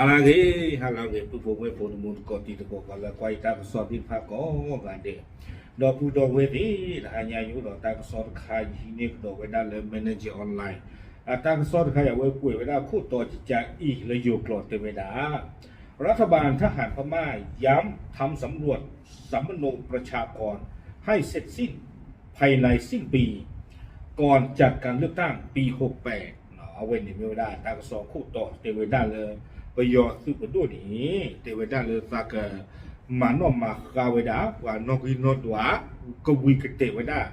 ဟါလၢအဂ့ၤ, ဟါလၢအဂ့ၤ ပုၢ်ဖိဝဲၢ်ဖိ နမူတကိးတံၤသကိး ပှၤလၢကွၢ်ယတၢ်ကစီၣ်သ့ၣ်တဖၣ်ကိးဂၤဒဲး, ဒီပုၢ်ဒီဝဲၢ်သ့ၣ်, တဟါညါယအိၣ်ဒီးတၢ်ကစီၣ်တခါ ယဟံးန့ၢ်ကဒီးဝဲဒၣ်လၢ Manager Online အတၢ်ကစီၣ်တခါ အဝဲကွဲးဝဲဒၣ်ခိၣ်တီကကးအံၤလၢယိၤကျိာ်တဲဝဲဒၣ် รัฐบาลทหารพม่าย้ำทำสำรวจ สัมมโนประชากรให้เสร็จสิ้นภายในสิ้นปี ก่อนจัดการเลือกตั้งปีหกแปด အဝဲန့ၣ်မ့ၢ်ဝဲဒၣ်တၢ်ကစီၣ်ခိၣ်တီတဲဝဲဒၣ်လၢ ပယီၤသုးပဒိၣ်န့ၣ် တဲဝဲဒၣ်လၢသးက မၤနီၣ်မၤဃါဝဲဒၣ် ပှၤနီၣ်ဂံၢ်နီၣ်ဒွး ကဝံၤကတဲာ်ဝဲဒၣ်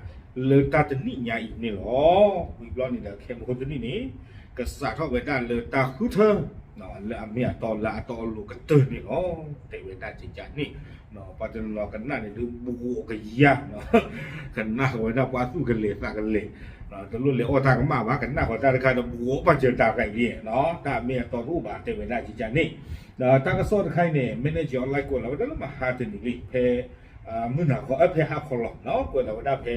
လၢတၢ်တနံၣ်ညါအံၤန့ၣ်လီၤ. ဝံၤဘျီန့ၣ်ဒီး ခဲမုၢ်ဟိတနံၣ်န့ၣ် ကစးထီၣ်ဝဲဒၣ်လၢတၢ်ဃုထၢ လၢအမ့ၢ်အတီလၢအတီအလိၤကတၢၢ်န့ၣ်လီၤ. တဲဝဲဒၣ်ကကးန့ၣ် ပှၤတနီၤကနၣ်န့ၣ်ဒုး ဘှီကယၤ ကနၣ်ဃီၤဝဲဒၣ်ပှၤသူၣ်ကလဲၤသးကလဲၤ, တလိၣ်လဲၤအီၣ်တၢ်ကမၣ်ဘၣ် ကနၣ်ဃီၤတၢ်တခါဒီး ဘှီပာ်စၢၤတၢ်ဂၤအံၤ တၢ်အမ့ၢ်အတီတအိၣ်ဘၣ် တဲဝဲဒၣ်ကကးန့ၣ်, ဒီးတၢ်ကစီၣ်တခါအံၤန့ၣ် Manager Online ကွဲးလီၤဝဲဒၣ်လၢမဟါတနံၤလံ ဖဲ မုၢ်နၤခီ အဖဲဟါခီလီၤ ကွဲးလီၤဝဲဒၣ်ဖဲ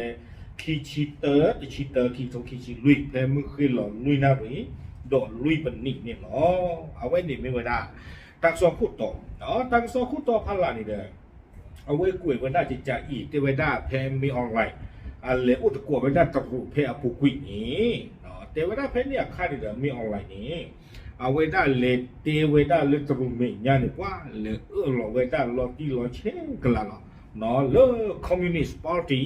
ခံဆံတၢ တဆံတၢ ခံကထိခံဆံလွံၢ် ဖဲမုၢ်ဃ့ၢ်လီၤလွံၢ်နၣ်ရံၣ် ဒီးလွံၢ်ပနံးန့ၣ်လီၤ. အဝဲန့ၣ်မ့ၢ်ဝဲဒၣ် တၢ်ကစီၣ်ခိၣ်တီ, တၢ်ကစီၣ်ခိၣ်တီဖးလၢ်န့ၣ်ဒီး အဝဲကွဲးဝဲဒၣ်ကကးအံၤ တဲဝဲဒၣ်ဖဲမ့ၢ် online အလဲၤအိၣ်သကိးဝဲဒၣ်တရူးဖဲအပူၤကွံာ်န့ၣ်, တဲဝဲဒၣ်ဖဲန့ၣ်အခါန့ၣ်ဒီး မ့ၢ် online န့ၣ် အဝဲဒၣ်လဲၤတဲဝဲဒၣ်လၢတရူးမဲာ်ညါန့ၣ် ပှၤလဲၤအၢၣ်လီၤဝဲဒၣ်လီၤတံၢ်လီၤဆဲးကလာ်လီၤ လၢ Communist Party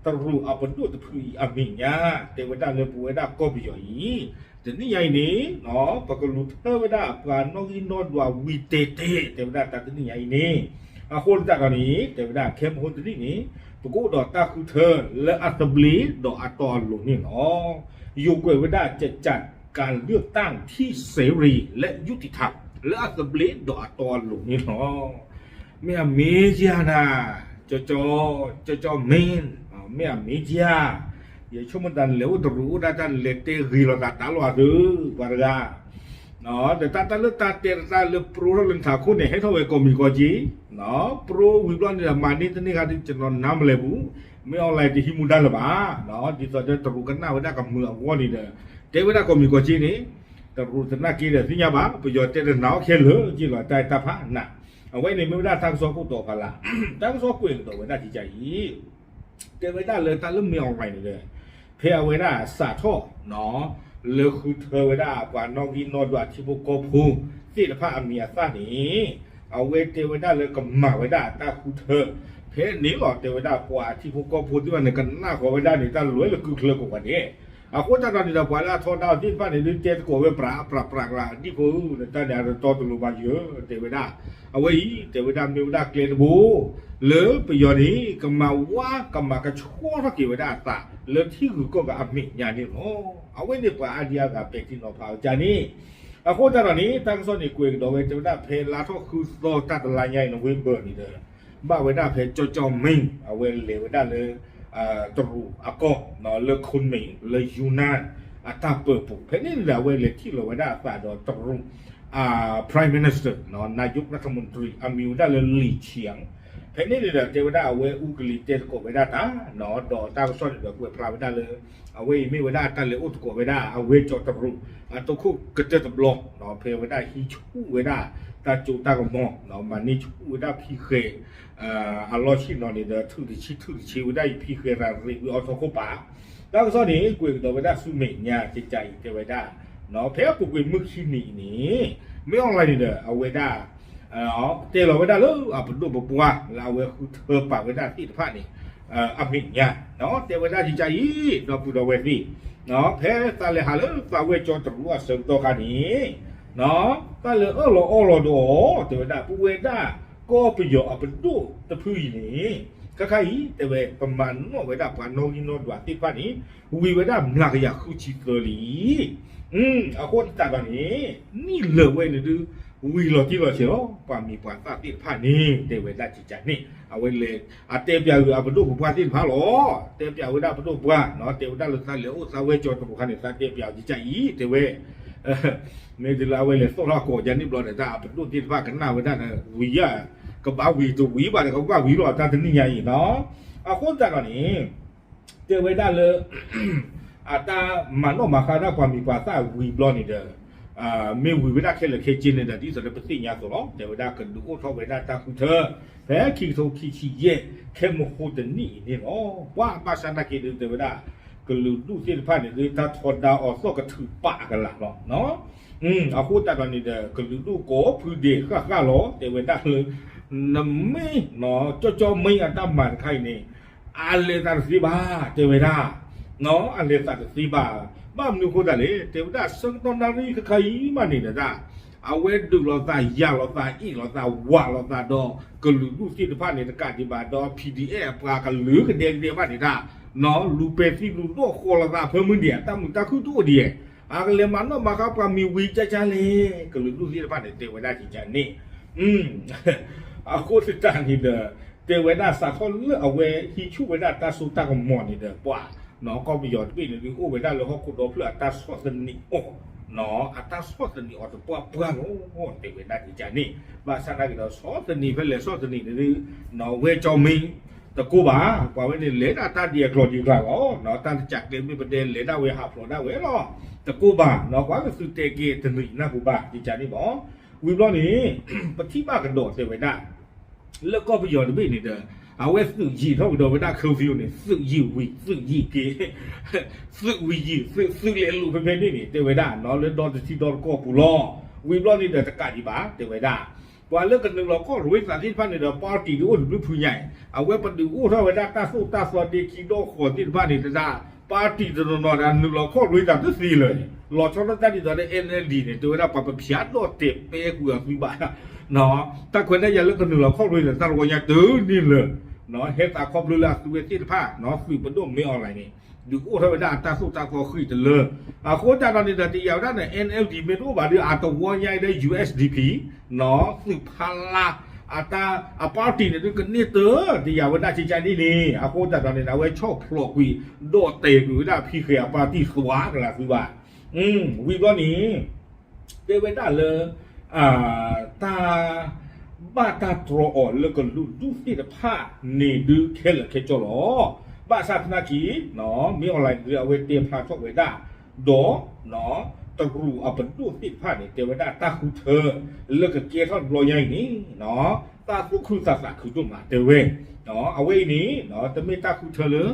တရူးအပဒိၣ်တဖုအံၤအမဲာ်ညါ တဲဝဲဒၣ်လၢပဝဲဒၣ်ကီၢ်ပယီၤအံၤ တနံၣ်ညါအံၤန့ၣ် ပကလူၤထၢဝဲဒၣ်ပှၤနီၣ်ဂံၢ်နီၣ်ဒွးဝံၤတဲာ်တဲာ် တဲဝဲဒၣ်တၢ်တနံၣ်ညါအံၤန့ၣ်, အဃိသတးဒီးန့ၣ် တဲဝဲဒၣ်ခဲမုၢ်ဟိတနံၣ်န့ၣ် ပကအိၣ်ဒီးတၢ်ဃုထၢလၢအသဘျ့ဒီးအတီအလိၤန့ၣ်လီၤ. ယိၤကွဲးဝဲဒၣ် จะจัดการเลือกตั้งที่เสรีและยุติธรรม လၢအသဘျ့ဒီးအတီအလိၤန့ၣ်လီၤ. မ့ၢ်အမ့ၢ်ဧါနၤ, ကၠီကၠီ, ကၠီကၠီမ့ၢ်, မ့ၢ်အမ့ၢ်ဧါ, ယဆိကမိၣ်တၢ်နလဲၤအိၣ်တရူးအိၣ်ဒၣ်တၢ်နလဲၤတဲဂ့ၤလီၤသးတၢ်လီၤအသု, ပှၤတဂၤ ဒီးတၢ်တၢ်လၢတၢ်တဲတၢ်လၢ pro ထီၣ်လၢနထးခိၣ်န့ၣ် ဟဲထီၣ်ဝဲကိးမံၤကိးက့, pro ဝံၤဘျီန့ၣ်ဒီး မၤန့ၢ်တန့ၢ်ခါဒုး ကျွန်တော်နားမလည်ဘူး, မ့ၢ် online တဟံးမူဒါလၢၤဘၣ်, ဒ်သိးဒီးတရူးကနၣ်ဝဲဒၣ်ကမုာ်အဂီၢ်န့ၣ်ဒီး တဲဝဲဒၣ်ကိးမံၤကိးက့န့ၣ်, တရူးသနာ်က့ဒီးသ့ၣ်ညါဘၣ် ပယီၤတဲတနာ်အီၤခဲလၢာ်က့လီၤ တၢ်တၢ်ဖးနး, အဝဲန့ၣ်မ့ၢ်ဝဲဒၣ်တၢ်ကစီၣ်ခိၣ်တီဖးလၢ်, တၢ်ကစီၣ်ကွဲးကဒီးဝဲဒၣ်ကကးအံၤ တဲဝဲဒၣ်လၢတၢ်လၢမ့ၢ် online န့ၣ်ဒီး ဖဲအဝဲဒၣ်စးထီၣ် လၢဃုထၢဝဲဒၣ်ပှၤနီၣ်ဂံၢ်နီၣ်ဒွးထံဖိကီၢ်ဖိသ့ၣ်တဖၣ်အမံၤအသၣ်န့ၣ်, အဝဲတဲဝဲဒၣ်လၢကမၤဝဲဒၣ်တၢ်ဃုထၢ ဖဲန့ၣ်လီၤ တဲဝဲဒၣ်ပှၤထံဖိကီၢ်ဖိသ့ၣ်တဖၣ်န့ၣ် ကနၣ်ဃီၤဝဲဒၣ်န့ၣ် တၢ်လဲၤလၢကုၢ်ချၢကိးဂၤဒဲး, အဃိသတးဒီးန့ၣ်ဒီး ပှၤလၢအထီဒါအီၤသ့ၣ်တဖၣ်န့ၣ် ဒုးတဲသကိးဝဲပြးပြးပြးကျါ ဒ်ဖိဧၢ နတၢ်န့ၣ်အတတီတလိၤဘၣ်ယၤ တဲဝဲဒၣ်, အဝဲအံၤ တဲဝဲဒၣ်မ့ၢ်ဝဲဒၣ်ကျဲတဘိ လၢပယီၤန့ၣ် ကမၤဝါကမၤကဆှီထီၣ်က့ၤဝဲဒၣ်အသး လၢထံဂုၤကီၢ်ဂၤအမဲာ်ညါန့ၣ်လီၤ. အဝဲန့ၣ်ပှၤအါဒံအါဂၤပဲာ်ထံနီၤဖးအီၤကန့ၣ်, အဃိသတးဒီးန့ၣ် တၢ်ကစီၣ်န့ၣ်ကွဲးကဒီးဝဲ တဲဝဲဒၣ်ဖဲလါထီၣ်ဃုသီတၢ်တလါညါအံၤ November န့ၣ်ဒီး ဘၣ်ဝဲဒၣ်ဖဲကၠီကၠီမ့ၢ် အဝဲလဲၤဝဲဒၣ်လၢ တရူးအကီၢ် လၢ Kunming လၢ Yunnan အတၢ်ပၢၤပူၤ ဖဲန့ၣ်န့ၣ်ဒီး အဝဲလဲၤထံၣ်လီၤဝဲဒၣ်အသးဒီးတရူး Prime Minister นายกรัฐมนตรี အမံၤဝဲဒၣ်လၢ Li Qiang ဖဲန့ၣ်န့ၣ်ဒီး တဲဝဲဒၣ်အဝဲအူကလံၤတဲသကိးဝဲဒၣ်တၢ် ဒီးတၢ်ကစီၣ်န့ၣ်ဒီးကွဲးဖျါဝဲဒၣ်လၢ အဝဲအံၤမ့ၢ်ဝဲဒၣ်တၢ်လဲၤအိၣ်သကိးဝဲဒၣ် အဝဲကၠီတရူး အတုခိၣ်ကတၢၢ်တဘျီ ဖဲဝဲဒၣ်ဟံးဆူၣ်ဝဲဒၣ် တၢ်စိတၢ်ကမီၤ မၤန့ၢ်ဆူၣ်ဝဲဒၣ်ဖံဃဲၤ အလီၢ်ဆ့ၣ်နီၤန့ၣ်ဒီး ထုးတဆံထုးတဆံဝဲဒၣ်အံၤ ဖံဃဲၤရၤရံးဝံၤအီၤထီၣ်ခိၣ်ပၤ, တၢ်ကစီၣ်န့ၣ် ကွဲးကဒီးဝဲဒၣ်ဆူမဲာ်ညါ ကကးအံၤတဲဝဲဒၣ် ဖဲအပူၤကွံာ်မုၢ်ခံနံၤအံၤန့ၣ် မ့ၢ် online န့ၣ်ဒီး အဝဲဒၣ် တဲလီၤဝဲဒၣ်လၢအပဒိၣ်ပပှၢ် လၢအဝဲဃုထၢပာ်ဝဲဒၣ်သ့ၣ်တဖၣ်န့ၣ် အမဲာ်ညါ တဲဝဲဒၣ်ကကးအံၤ ဒီပုၢ်ဒီဝဲၢ်သ့ၣ် ဖဲသးလဲၤဟးလၢသးဝဲကၠီတရူးအဆၢကတီၢ်ခါန့ၣ် တၢ်လၢအၢၣ်လီၤအီလီၤဒီးအီၤ တဲဝဲဒၣ် ပဝဲဒၣ်ကီၢ်ပယီၤအပဒိၣ်တဖုအံၤန့ၣ် ခဲခါအံၤ တဲဝဲ ပမၤနီၣ်ဝဲဒၣ်ပှၤနီၣ်ဂံၢ်နီၣ်ဒွးသ့ၣ်တဖၣ်န့ၣ် ဝံၤဝဲဒၣ်မျးကယၤဃုဆံသၢလံ အဃိသတးဒီးန့ၣ် နံၣ်လၢာ်ဝဲန့ၣ်ဒုး ဝံၤလီၤတံၢ်လီၤဆဲးလီၤ ပှၤမံၤပှၤသၣ်သ့ၣ်တဖၣ်န့ၣ် တဲဝဲဒၣ်ကကးန့ၣ် အဝဲလဲၤ အတဲပၠးဂ့ၤအပဒိၣ်ပပှၢ်သ့ၣ်တဖၣ်လီၤ. တဲပၠးဝဲဒၣ်ပဒိၣ်ပပှၢ် တဲဝဲဒၣ်လၢသးလဲၤအိၣ်သးဝဲကၠီတရူးခါန့ၣ် သးတဲပၠးအီၤကကးအံၤ တဲဝဲ မ့ၢ်တုၤလၢအဝဲလဲၤသီၣ်ထီၣ်ကိးယါန့ၣ်ဘျီဒီး တၢ်အပဒိၣ်သ့ၣ်တဖၣ်ကနၣ်ဝဲဒၣ်ဒီး ဝံၤယါ ကဘၣ်ဝံၤတဝံၤဘၣ်ဒီး ကဘၣ်ဝံၤလီၤတၢ်တနံၣ်ညါအံၤနီၤ. အဃိသတးဒီးန့ၣ် တဲဝဲဒၣ်လၢ အတၢ်မၤနီၣ်မၤဃါဒၣ်ပှၤမံၤပှၤသၣ်ဝံၤဘျီန့ၣ်ဒီး မ့ၢ်ဝံၤဝဲဒၣ်ခဲလၢာ်ခဲဆ့န့ၣ်ဒီး ဒ်သိးလၢပသ့ၣ်ညါအသိးလီၤ. တဲဝဲဒၣ်ကဒုးအိၣ်ထီၣ်ဝဲဒၣ်တၢ်ဃုထၢ ဖဲခံကထိခံဆံယဲၢ် ခဲမုၢ်ဃိတနံၣ်အံၤန့ၣ်လီၤ. ပှၤဘၣ်ဆၣ်သနာ်က့ဒုး တဲဝဲဒၣ် ကလုာ်ဒူၣ်သ့ၣ်တဖၣ်န့ၣ်ဒုး တၢ်ထီဒါအီၤသီၣ်ကထုးပာ်အကလးလီၤ. အဃိသတးဒီးန့ၣ်ဒီး ကလုာ်ဒူၣ်ကိးဖုဒဲးဃၣ်ဃၣ်လီၤ. တဲဝဲဒၣ်လၢ နမ့ၢ် ကၠီကၠီမ့ၢ်အတၢ်မၤတခါအံၤန့ၣ် အလဲၤသးတသ့ဘၣ် တဲဝဲဒၣ်. အလဲၤသးတသ့ဘၣ်. ဘၣ်မနုၤအဃိသတးလဲၣ် တဲဝဲဒၣ် ဆၢကတီၢ်နၣ်ရံၣ်ခဲခါအံၤမးန့ၣ်ဒီး အဝဲဒုးလိာ်သး ယၤလိာ်သး အ့ၣ်လိာ်သး ဝးလိာ်သးဒီး ကလုာ်ဒူၣ်သ့ၣ်တဖၣ်န့ၣ် တကးဒံးဘၣ်ဒီး PDF အပှၤကလုာ်ကဒဲကဒဲဘၣ်န့ၣ်ဒၣ် လူၤပဲာ်သံလူၤဒီးဃီလိာ်သးဖၢမုၢ်ဒံး အတၢ်မုာ်တၢ်ခုၣ်တအိၣ်ဒံး အကလဲၤမၤနီၣ်မၤဃါပှၤမံၤဝံၤကၠၢ်ကၠၢ်လဲၣ် ကလုာ်ဒူၣ်သ့ၣ်တဖၣ်န့ၣ် တဲဝဲဒၣ်ကကန့ၣ် အဃိသတးန့ၣ်ဒီး တဲဝဲဒၣ်စးထီၣ်လၢအဝဲဟံးဆူၣ်ဝဲဒၣ်တၢ်စိတၢ်ကမီၤန့ၣ်ဒီး ပှၤ ကီၢ်ပယီၤတဘ့ၣ်န့ၣ်ဒုး အိၣ်ဝဲဒၣ်လၢဟီၣ်ခိၣ်ဒီဖျၢၣ်အတၢ်ဆီၣ်သနံးအီၤ အတၢ်ဆီၣ်သနံးအီၤတပှၢ်ပှၢ်လီၤ တဲဝဲဒၣ်ကကန့ၣ် ဘၣ်ဆၣ်သနာ်က့ဒီး ဆီၣ်သနံးဖဲလဲၣ်ဆီၣ်သနံးန့ၣ်ဒုး ဝဲကၠီမ့ၢ် တကိးဘၣ် ပှၤဝဲန့ၣ်လဲၤဒၣ်တၢ်ဒ်အကျိၤဒ်အကျဲလီၤ တၢ်တစးကျဲမ့ၢ်ပဒဲလဲၤဒၣ်ဝဲဟးဖျိးဒၣ်ဝဲလီၤ တကိးဘၣ် ပှၤကသုးတဲာ်က့ၤတနံၤနၢ်ပူၤဘၣ် ကကန့ၣ်ဘၣ် ဝံၤဘျီန့ၣ် ပထံၣ်ဘၣ်ကဒီးတဲဝဲဒၣ် လၢကီၢ်ပယီၤတဘ့ၣ်န့ၣ်ဒီး အဝဲသုးယံာ်ထီၣ်ကဒီးဝဲဒၣ် curfew န့ၣ် သုးယံာ်ဝံၤ သုးယံာ်က့ၤ သုးဝံၤယံာ် သုးသုးလဲၤလိာ်ဖဲဖဲန့ၣ်န့ၣ် တဲဝဲဒၣ် လၢဒီတထံဒီတကီၢ်ပူၤလီၤ ဝံၤဘျီန့ၣ်ဒီးတကးဒံးဘၣ် တဲဝဲဒၣ် ပှၤလၢကနုာ်လီၤခီၣ်ရ့သးသ့ၣ်တဖၣ်န့ၣ်ဒီး party ဒုးအိၣ်တဘျုးဖုညါအံၤ အဝဲပဒုးအိၣ်ထီၣ်ဝဲဒၣ်တၢ်သိၣ်တၢ်သီဒ့ခံဒီးဃီၤသ့ၣ်တဖၣ်န့ၣ်တဒၣ် party တနီၤနီၤဒၣ်နုာ်လီၤခီၣ်ရ့သးတသ့လၢၤန့ၣ် လီၤဆီဒၣ်တၢ်ဒ်သိးလၢ NLD န့ၣ် တဲဝဲဒၣ်ပှၤပဖၠးဒီၣ်တဲာ်ပဲကွံာ်အီၤသုဘၣ် တၢ်ခွဲးတၢ်ယာ်လၢကနုာ်လီၤခီၣ်ရ့သးတၢ်တဝီညါတန့ၢ်လၢၤ ဟဲသးခီဖျိလၢအသုးဝဲသ့ၣ်တဖၣ် သုးပဒိၣ်မ့ၢ် online န့ၣ် ဒုးအိၣ်ထီၣ်ဝဲဒၣ်အတၢ်သိၣ်တၢ်သီဃံတလၢ အဃိသတးဒီးန့ၣ်ဒီး တယာ်ဝဲဒၣ်န့ၣ် NLD မ့ၢ်တအိၣ်ဘၣ်ဒီး အတဝီညါအံၤဒီး USDP သုးဖီလာ် အတၢ် အ party န့ၣ်ဒုးကန့ၢ်တၢ် တယာ်ဝဲဒၣ်ကကန့ၣ်န့ၣ် အဃိသတးဒီးန့ၣ်ဒီး အဝဲဆီၣ်ဖျိးကွံာ် ဒီၣ်တဲာ်ကွံာ်ဝဲဒၣ်ဖံးဃဲၤအ party သွါကလးသုဘၣ် ဝံၤဘျီန့ၣ် တဲဝဲဒၣ်လၢ တၢ် ဘၣ်တၢ်တြီအီၤလၢကလုာ်ဒူၣ်သ့ၣ်တဖၣ်န့ၣ်ဒုးခဲလၢာ်ခဲဆ့လီၤ. ဘၣ်ဆၣ်သနာ်က့ မ့ၢ် online ဒုးအဝဲတဲဖျါထီၣ်ဝဲဒၣ် ဒီး တရူးအပဒိၣ်သ့ၣ်တဖၣ်န့ၣ် တဲဝဲဒၣ်တၢ်ဃုထၢ လၢကကဲထီၣ်တဘျီညါအံၤန့ၣ် သးသူၣ်ခုသးသးခုဒိၣ်မးတဲဝဲ အဝဲအံၤန့ၣ် တမ့ၢ်တၢ်ဃုထၢလၢ ဒ့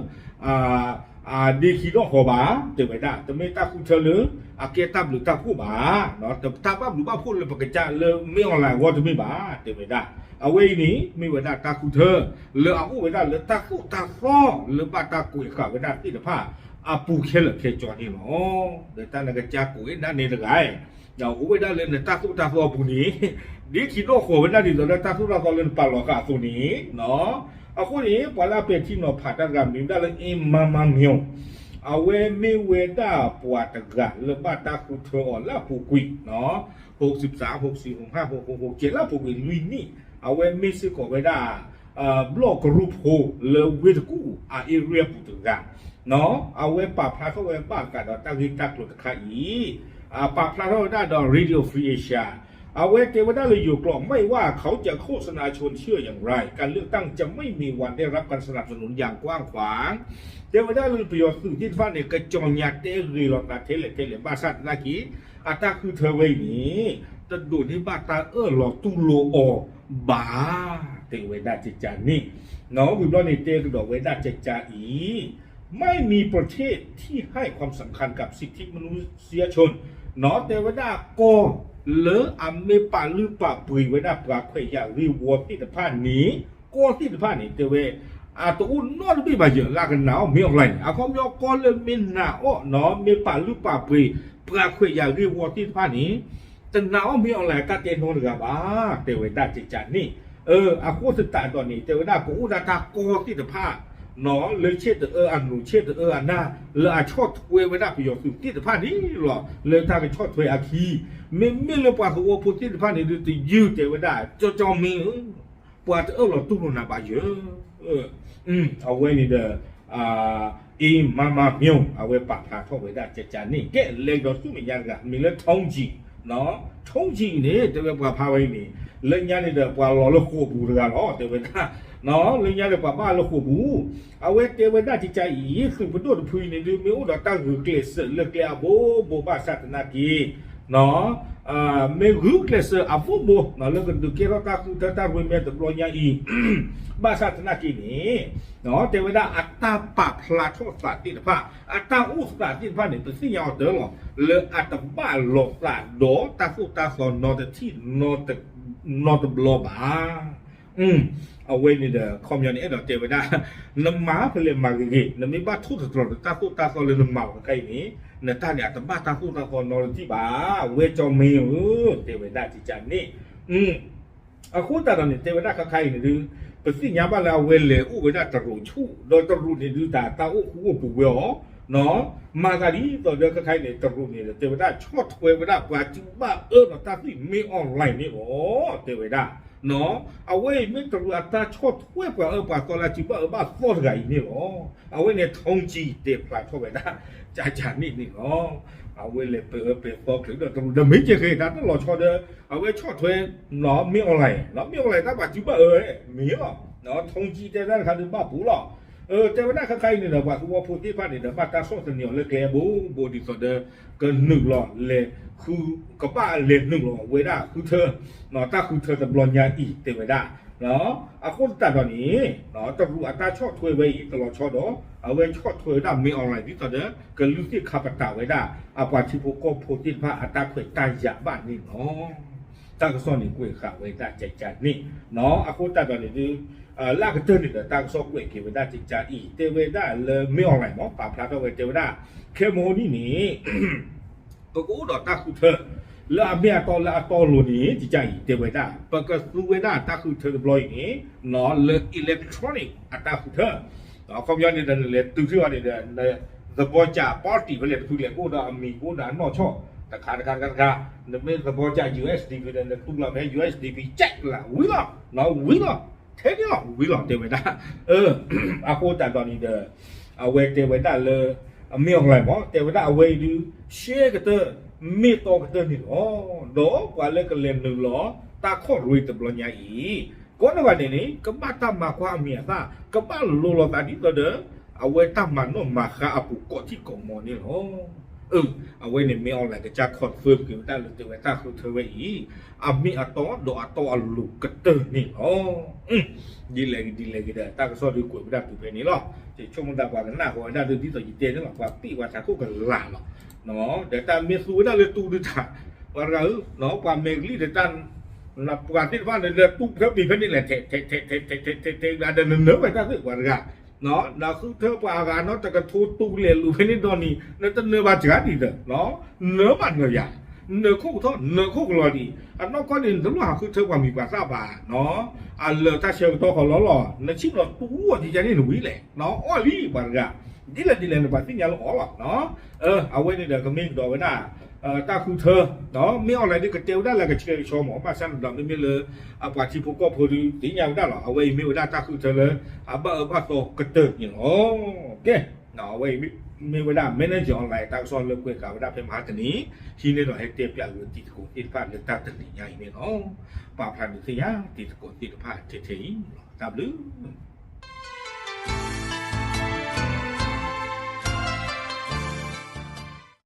ခံဒီၣ်ဃီၤဘၣ် တဲဝဲဒၣ် တမ့ၢ်တၢ်ဃုထၢလၢ အကဲတၢ်ဘျုးတၢ်ဖှိၣ်ဘၣ် တၢ်ဘၣ်ဘျုးဘၣ်ဖှိၣ်လၢပကစၢ်လၢမ့ၢ် online အဂီၢ်တမ့ၢ်ဘၣ် တဲဝဲဒၣ် အဝဲအံၤန့ၣ် မ့ၢ်ဝဲဒၣ်တၢ်ဃုထၢ လၢအအိၣ်ဝဲဒၣ်လၢတၢ်သိၣ်တၢ်သီ လၢဘၣ်တၢ်ကွဲးဃာ်ဝဲဒၣ်သ့ၣ်တဖၣ် အပူၤခဲလၢာ်ခဲဆ့န့ၣ်လီၤ. ဒီးတၢ်နကစၢ်ကိးဝဲဒၣ်န့ၣ်တဂၤ ဒီးအိၣ်ဝဲဒၣ်လၢနတၢ်သိၣ်တၢ်သီအပူၤန့ၣ် ဒ့ခံဒီၣ်ဃီၤဝဲဒၣ်ဒ်သိးလၢတၢ်သိၣ်တၢ်သီလၢနပာ်လီၤဃာ်အသိးန့ၣ် အဃိန့ၣ် ပှၤလၢအပဲာ်ထံနီၤဖးတၢ်တဂၤမံၤဒၣ်လၢ အ့မါမါမျိၤ အဝဲမ့ၢ်ဝဲဒၣ်ပှၤတဂၤလၢဘၣ်တၢ်ဃုထၢအီၤလၢအပူၤကွံာ် ဟိးစံးပသး ဟိးစံးဟိးဟၣ် ဟိးဟိးဟိးကဲးလၢအပူၤကွံာ်လွံၢ်နံၣ် အဝဲမ့ၢ်စ့ၢ်ကီးဝဲဒၣ် ဘျီၣ်ကရူၢ်ဖိလၢဝ့ၢ်တကူၣ်အ area ပူၤတဂၤ အဝဲပာ်ဖျါထီၣ်ဝဲဘၣ်ဃးဒီးတၢ်ဂ့ၢ်တၢ်ကျိၤတခါအံၤ ပာ်ဖျါထီၣ်ဝဲဒၣ်ဒီး Radio Free Asia အဝဲတဲဝဲဒၣ်လၢယိၤကျိာ် ไม่ว่าเขาจะโฆษณาชวนเชื่ออย่างไร การเลือกตั้งจะไม่มีวันได้รับการสนับสนุนอย่างกว้างขวาง တဲဝဲဒၣ်လၢပယီၤသုးသ့ၣ်တဖၣ်န့ၣ် ကစီၤညါတဲဂ့ၤလိာ်သးထဲလဲၣ်ထဲလဲၣ် ဘၣ်ဆၣ်သနာ်က့ အတၢ်ဃုထၢဝဲအံၤန့ၣ် တဒိးန့ၢ်ဘၣ်တၢ်အၢၣ်လီၤတူၢ်လိာ်အီၤဘၣ် တဲဝဲဒၣ်ကကန့ၣ် ဝံၤဘျီန့ၣ်တဲကဒီးဝဲဒၣ်ကကအံၤ ไม่มีประเทศที่ให้ความสำคัญกับสิทธิมนุษยชน တဲဝဲဒၣ်ကီၢ်လၢအမ့ၢ်ပာ်လုၢ်ပာ်ပှ့ၤဝဲဒၣ်ပှၤခွဲးယာ်ဂ့ၢ်ဝီသ့ၣ်တဖၣ်န့ၣ် ကီၢ်သ့ၣ်တဖၣ်န့ၣ် တဲဝဲ အတအိၣ်နီတဘ့ၣ်ဘၣ်ယဲၢ် လၢအကနာ်အီၣ်မ့ၢ် online န့ၣ် အခီပညီကီၢ်လၢမ့ၢ်နာ်အီၣ် မ့ၢ်ပာ်လုၢ်ပာ်ပှ့ၤ ပှၤခွဲးယာ်ဂ့ၢ်ဝီသ့ၣ်တဖၣ်န့ၣ် တနာ်အီၣ်မ့ၢ် online တၢ်တဲနီတဂၤဘၣ် တဲဝဲဒၣ်ကကန့ၣ် အဃိသတးဒီးန့ၣ် တဲဝဲဒၣ်ကအိၣ်ဒၣ်တၢ်ကီၢ်သ့ၣ်တဖၣ် လၢဆ့ၣ်တအၢအနူၤဆ့ၣ်တအၢအနၢ် လၢအဆီၣ်ထွဲဝဲဒၣ်ပယီၤသုးသ့ၣ်တဖၣ်န့ၣ်လီၤ. လၢတၢ်ကဆီၣ်ထွဲအခံ မ့မ့ၢ်လၢပှၤသဝီဖိသ့ၣ်တဖၣ်န့ၣ်ဒုးတယုၢ်တဲဝဲဒၣ် ကၠီကၠီမ့ၢ်ဧၢ ပှၤတအၢၣ်လီၤတူၢ်လိာ်နၤဘၣ်ယဲၢ် အဝဲန့ၣ်ဒီး အ့မါမါမျိၤ အဝဲပာ်ဖျါထီၣ်ဝဲဒၣ်ကကန့ၣ် ကဲလဲၤဒီးဆူမဲာ်ညါတဂၤ မ့ၢ်လၢ ထုံးကြည် ထုံးကြည် န့ၣ် တဲဝဲပှၤဖးဝဲအံၤန့ၣ် လၢညါန့ၣ်ဒီး ပှၤလီၤလၢဃိာ်ပူၤတဂၤလီၤ တဲဝဲဒၣ် လၢညါန့ၣ်ပှၤဘၣ်လၢဃိာ်ပူၤ အဝဲတဲဝဲဒၣ်ကကအံၤ သုးပဒိၣ်တဖုအံၤန့ၣ်ဒုး မ့ၢ်အိၣ်ဒီးတၢ်ဂုာ်ကျဲးစၢးလၢကျဲအဘိဘိဘၣ်ဆၣ်သနာ်က့ မ့ၢ်ဂုာ်ကျဲးစၢးအဘိဘိ လၢကဒုးကဲထီၣ်တၢ်ဃုထၢတၢ်ရ့မဲတဘျီညါအံၤ, ဘၣ်ဆၣ်သနာ်က့န့ၣ် တဲဝဲဒၣ်အတၢ်ပာ်ဖျါထီၣ်သးသ့ၣ်တဖၣ် အတၢ်အိၣ်သးသ့ၣ်တဖၣ်န့ၣ် ပသ့ၣ်ညါအီၤတၢ်လီၤ လၢအတဘၣ်လိာ်သးဒီးတၢ်သိၣ်တၢ်သီနီတထံၣ် နီတဘျီဘၣ်. အဝဲန့ၣ်ဒီး ခီပညီန့ၣ် အဲၣ်ဒိးတဲဝဲဒၣ် နမၤဖဲလဲၣ်မၤဂ့ၤဂ့ၤ နမ့ၢ်ဘၣ်ထိၣ်သတြီၤဒီးတၢ်သိၣ်တၢ်သီလၢနမၤအီၤခဲအံၤန့ၣ် နတၢ်န့ၣ်အတဘၣ်တၢ်သိၣ်တၢ်သီနီတထံၣ်ဘၣ် ဝဲကၠီမ့ၢ်ဧၢ တဲဝဲဒၣ်ကကန့ၣ် အဃိသတးဒီးန့ၣ် တဲဝဲဒၣ်ခါခါအံၤန့ၣ်ဒုး ပသ့ၣ်ညါဘၣ်လၢအဝဲလဲၤအိၣ်ဝဲဒၣ်တရူးဆူၣ် ဒီးတရူးန့ၣ်ဒုးတၢ်တၢ်အိၣ်ဃူအိၣ်ပူၤဝဲအီၤ မၤသးဒ်သိးဒီးခါခါအံၤန့ၣ် တရူးန့ၣ်ဒီး တဲဝဲဒၣ်ဆီၣ်ထွဲဝဲဒၣ်ပှၤစုဘၣ်အၢဒီးတၢ်သွံၣ်မ့ၢ် online န့ၣ်လီၤ တဲဝဲဒၣ် အဝဲအံၤမ့ၢ်တရူးအတၢ်ဆီၣ်ထွဲပှၤအၢပှၤသီလၢအစုဘၣ်အၢဘၣ်သီတဂၤအံၤန့ၣ်လီၤ. အဝဲန့ၣ် ထုံးကံ တဲဖျါထီၣ်ဝဲဒၣ် ကကန့ၣ်န့ၣ်လီၤ. အဝဲလဲၤပၢၤအၢပၢၤသီချုးဒီးတရူးဒီးမ့ၢ်ကဲဃဲ တၢ်တလီၤဆီဒီး အဝဲဆီၣ်ထွဲ မ့ၢ် online မ့ၢ် online တၢ်ပှၤစုဘၣ်အၢ မ့ၢ်လီၤ. ထုံးကံ တဲတၢ်တခါဒုးဘၣ်ပူၤလီၤ. တဲဝဲဒၣ်ခါခါအံၤန့ၣ်ဒီး ပှၤသဝီဖိသ့ၣ်တဖၣ်န့ၣ်ဒီး ဘၣ်တၢ်ဆီၣ်သနံးအီၤလၢကျဲအဘိဘိဒ်သိးဒီး ကနုာ်လီၤလဲၤ ကဘၣ်လဲၤနုာ်လီၤဝဲဒၣ်ဃုထၢ တၢ်ဃုထၢတဘျီညါအံၤ တဲဝဲဒၣ် အဃိသတးဒီးန့ၣ် တရူးအတၢ်ဆီၣ်ထွဲဝဲအံၤ တလီၤဆီဒီး အဝဲဆီၣ်ထွဲဝဲဒၣ်မ့ၢ် online ဒ်သိးဒီး ကလုၢ်သ့ၣ်ခါပတာ်ဝဲဒၣ် အပှၤထံဖိကီၢ်ဖိသ့ၣ်တဖၣ်အတၢ်ခွဲးတၢ်ယာ်ဘၣ်န့ၣ်လီၤ. တၢ်ကစီၣ်န့ၣ်ကွဲးဃာ်ဝဲဒၣ်ကကန့ၣ် အဃိသတးဒီးန့ၣ်ဒုး လၢအကတၢၢ်န့ၣ်ဒီး တၢ်ကစီၣ်ကွဲးက့ၤဝဲဒၣ်ကကအံၤ တဲဝဲဒၣ်လၢမ့ၢ် online မ့ၢ် ပာ်ဖျါထီၣ်ဝဲတဲဝဲဒၣ် ခဲမုၢ်နံၤန့ၣ် ပကအိၣ်ဒီးတၢ်ဃုထၢ လၢအမ့ၢ်အတီလၢအတီအလိၤန့ၣ် ကကအံၤ တဲဝဲဒၣ် ပကသူဝဲဒၣ်တၢ်ဃုထၢတဘျီအံၤန့ၣ် လၢ electronic အတၢ်ဃုထၢ အခီပညီန့ၣ်ဒီး နလဲၤတုၤထံၣ်အီၤန့ၣ်ဒီး နသဘီကး party ဖဲလဲၣ်တဖုလဲၣ် ကအိၣ်ဒီးအမံၤ ကအိၣ်ဒီးအနီၢ်ဆီၣ် တခါတခါတခါတခါ နမ့ၢ်သဘီကး USDP ဒီး နတူၢ်လီၤဖဲ USDP check လၢ ဝံၤလီၤ ဝံၤလီၤ ထဲန့ၣ်လီၤ ဝံၤလီၤ တဲဝဲဒၣ် အဃိသတးဒီးန့ၣ်ဒီး အဝဲတဲဝဲဒၣ်လၢ အမ့ၢ် online မ့ၢ် တဲဝဲဒၣ်အဝဲအံၤဒုး ရှဲကတၢၢ် မ့ၢ်တီကတၢၢ်န့ၣ်လီၤ. ဒီးပှၤလၢကလဲၤနုာ်လီၤ တၢ်ခီၣ်ရ့တဘျီညါအံၤ ကိးနီၢ်ဂၤဒဲးန့ၣ် ကဘၣ်တၢ်မၤကွၢ်အမံၤအသၣ် ကဘၣ်လိၤလိာ်သးဒ်သိးဒီး အဝဲတၢ်မၤနီၣ်မၤဃါအပူၤကိးထံၣ်ကိးမီၤန့ၣ်လီၤ. အဝဲန့ၣ်မ့ၢ် online ကစၢ် confirm က့ၤဝဲဒၣ်လၢတဲဝဲတၢ်ဃုထၢဝဲအံၤ အမ့ၢ်အတီဒီးအတီအလိၤကတၢၢ်န့ၣ်လီၤ. ဒ်လဲၣ်ဂ့ၤဒ်လဲၣ်ဂ့ၤဒီး တၢ်ကစီၣ်ဒုးကွဲးဝဲဒၣ်တုၤဖဲန့ၣ်လီၤ. ယဆိကမိၣ်သးပှၤကနၣ်ဃီဝဲဒၣ်ဒုး ဒ်သိးယတဲန့ၣ်လီၤ ပှၤပ့ၢ်ပှၤထးခိၣ်ကလာ်လီၤ. ဒီးတၢ်မ့ၢ်သူဝဲဒၣ်လၢတူၢ်ဒုးတၢ် ပှၤတဂၤဧၢ ပှၤမဲာ်ကလံၣ်ဒီးတၢ် ပှၤသ့ၣ်တဖၣ်န့ၣ် လၢတူၢ်ဖဲမံၤဖဲန့ၣ်လဲၣ် ထဲးထဲးထဲးထဲးထဲးထဲးထဲးဒီး နနၢၤဝဲတၢ်သ့ၣ်ပှၤတဂၤ နဃုထၢပှၤအဂၤနီတကထိတူၢ်လဲၤလူၤဖဲန့ၣ်ဒီးန့ၣ် နတနၢၤဘၣ်စှၤဒံးဒီး နၢၤဘၣ်နၢၤယၤ နၢၤခိၣ်ကထီၣ် နၢၤခိၣ်ကလီၤဒံး အနီၢ်ကီၢ်န့ၣ် နတလိၣ်ဟးဃုထၢပှၤမံၤပှၤသၣ်ဘၣ် အလၢာ်တၢ်ဆၢကတီၢ်ဃီလီၤလီၤ နဆံၣ်နီၤတူၢ်အီၤဒ်ယၤန့ၣ်နဝံၤလဲၣ် အီၣ်လံပှၤတဂၤ ဒ်လဲၣ်ဒ်လဲၣ်န့ၣ် ပှၤသ့ၣ်ညါလၢအီၤလီၤ. အဝဲန့ၣ်ဒီးကမ့ၢ်ကဒီးဝဲဒၣ် တၢ်ဃုထၢ မ့ၢ် online ဒုးကတဲဝဲဒၣ်လၢကဆှဲကဆှီမး ဘၣ်ဆၣ်န့ၣ်ဒီး မ့မ့ၢ်လၢ အပှၤထံဖိကီၢ်ဖိဒုး သ့ၣ်ညါဝဲဒၣ်လီၤ. အဝဲအံၤမ့ၢ်ဝဲဒၣ်တၢ်ဃုထၢလၢ အဘၣ်အၢဘၣ်သီကတၢၢ်န့ၣ်လီၤ. ကဲ အဝဲအံၤမ့ၢ်ဝဲဒၣ် Manager Online တၢ်ကစီၣ်လၢကွဲးဃာ်ဝဲဒၣ်ဖဲမဟါတနံၤ ဟံးန့ၢ်ဒီးဟဲတဲပျးဝဲတံၤသကိးသ့ၣ်တဖၣ်လၢတၢ်တနံၤညါအံၤန့ၣ်လီၤ. ပာ်ဖျါဒုးသ့ၣ်ညါတံၤသကိးသ့ၣ်တဖၣ်ထဲထဲအံၤလီၤ. တၢ်ဘျုး